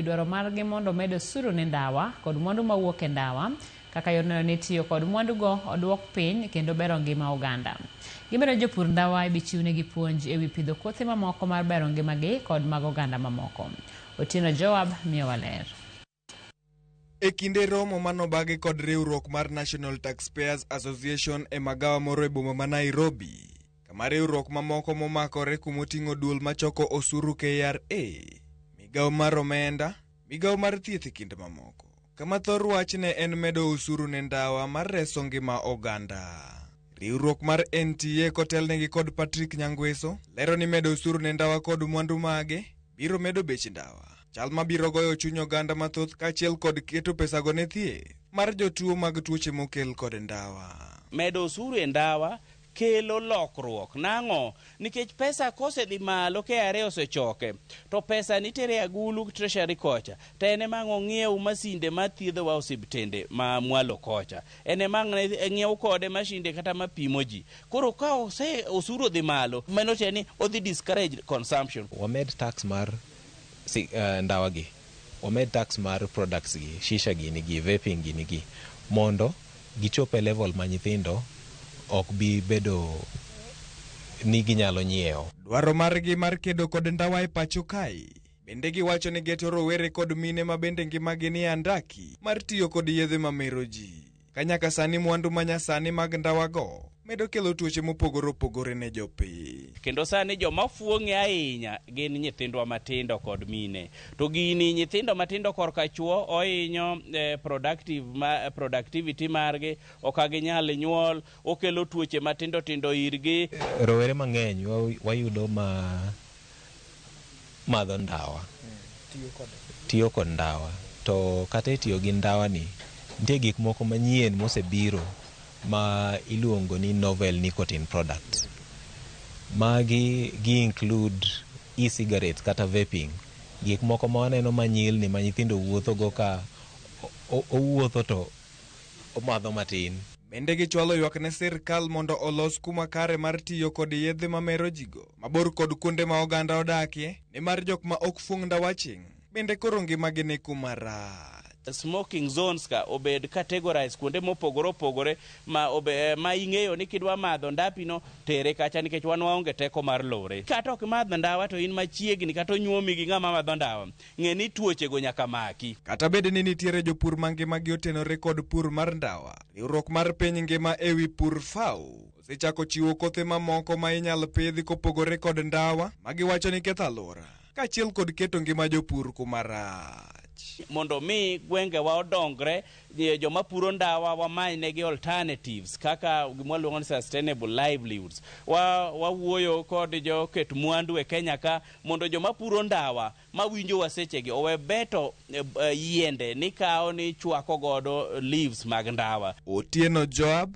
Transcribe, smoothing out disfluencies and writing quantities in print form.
dwaro margi mondo omed osuru ne ndawa kod mwandu mawuok e ndawa kaka yor neno ni tiyo kod mwandugo oduok piny kendo bero ngima oganda. Gimedo ni jopur ndawa ibichiwnegi puonj ewi pidho kothe mamoko mar bero ngimagi kod mag oganda mamoko. Otieno Joab miyowa ler. E kinde romo manobagi kod riwruok mar National Taxpayers Association e magawa moro e boma ma Nairobi, kama riwruok mamoko momakore kumoting'o duol machoko osuru KRA, migawo mar omenda, migawo mar thieth e kind mamoko. Kama thor wach ne en medo osuru ne ndawa mar reso ngima oganda. Riwruok mar NTA kotelnegi kod Patrick Nyangweso lero ni medo osuru ne ndawa kod mwandu mage biro medo bech ndawa. Chal mabiro goyo chuny oganda mathoth kaachiel kod keto pesago ne thieth mar jotuo mag tuoche mokel kod ndawa. Medo osuru e ndawa kelo lokruok. Nang'o? Nikech pesa kosedhi malo KRA osechoke, to pesa nitere e agulu treasury kocha, to en ema ang' ong'iew masinde mathiedhowa osiptende ma mwalo kocha. En ema ang' ng'iew kode masinde kata mapimo ji. Koro ka ose osuru odhi malo, mano tiende ni odhi discourage consumption. Wamed tax mar ndawa gi, wamed tax mar products gi, shisha gini gi, vaping gini gi, mondo gichop e level ma nyithindo ok bi bedo ni ginyalo nyiewo. Dwaro margi mar kedo kod ndawa e pacho kae bende giwacho ni geto rowere kod mine ma bende ngimagi ni andaki mar tiyo kod yedhe mamero ji. Ka nyaka sani mwandu manyasani mag ndawago medo kelo tuoche mopogore opogore ne jopiny. Kendo sani joma fuong'e ahinya gin nyithindwa matindo kod mine. To gini nyithindo matindo korka chuo ohinyo productive ma, productivity margi, ok ginyal nyuol, okelo tuoche matindo tindo irgi. Rowere mang'eny wayudo ma madho ndawa, tiyo kod ndawa, to kata e tiyo gi ndawa ni, nitie gik moko manyien mosebiro ma iluongo ni novel nicotine products. Magi gi include e-cigarettes kata vaping, gik moko ma waneno manyilni ma nyithindo wuotho go ka owuotho to omadho matin. Bende gichwalo ywak ne sirkal mondo olos kuma kare mar tiyo kod yedhe mamero jigo mabor kod kuonde ma oganda odakie, nimar jok ma ok fuong' ndawa chieng' bende koro ngimagi ni kuma rach. Smoking zones ka obed categorized kuonde mopogore opogore ma, ma ing'eyo ni kidwa madho ndapino tere kacha nikech wan waonge teko mar lore. Kata ok imadh ndawa to in machiegni kata onyuomi gi ng'ama madho ndawa, ng'e ni tuochego nyaka maki. Kata bed ni nitiere jopur mangimagi otenore kod pur mar ndawa, riwruok mar piny ngima ewi pur FAO osechako chiwo kothe mamoko ma inyal pidhi kopogore kod ndawa ma giwacho ni ketho alwora kaachiel kod keto ngima jopur kuma rach. Mondo mi gwengewa odongre, joma puro ndawa wamany negi alternatives kaka gima waluongo ni sustainable livelihoods. Wawuoyo kod joket mwandu e Kenya ka mondo joma puro ndawa mawinjowa sechegi owe beto yiende ni kawo ni chwako godo leaves mag ndawa. Otieno Joab,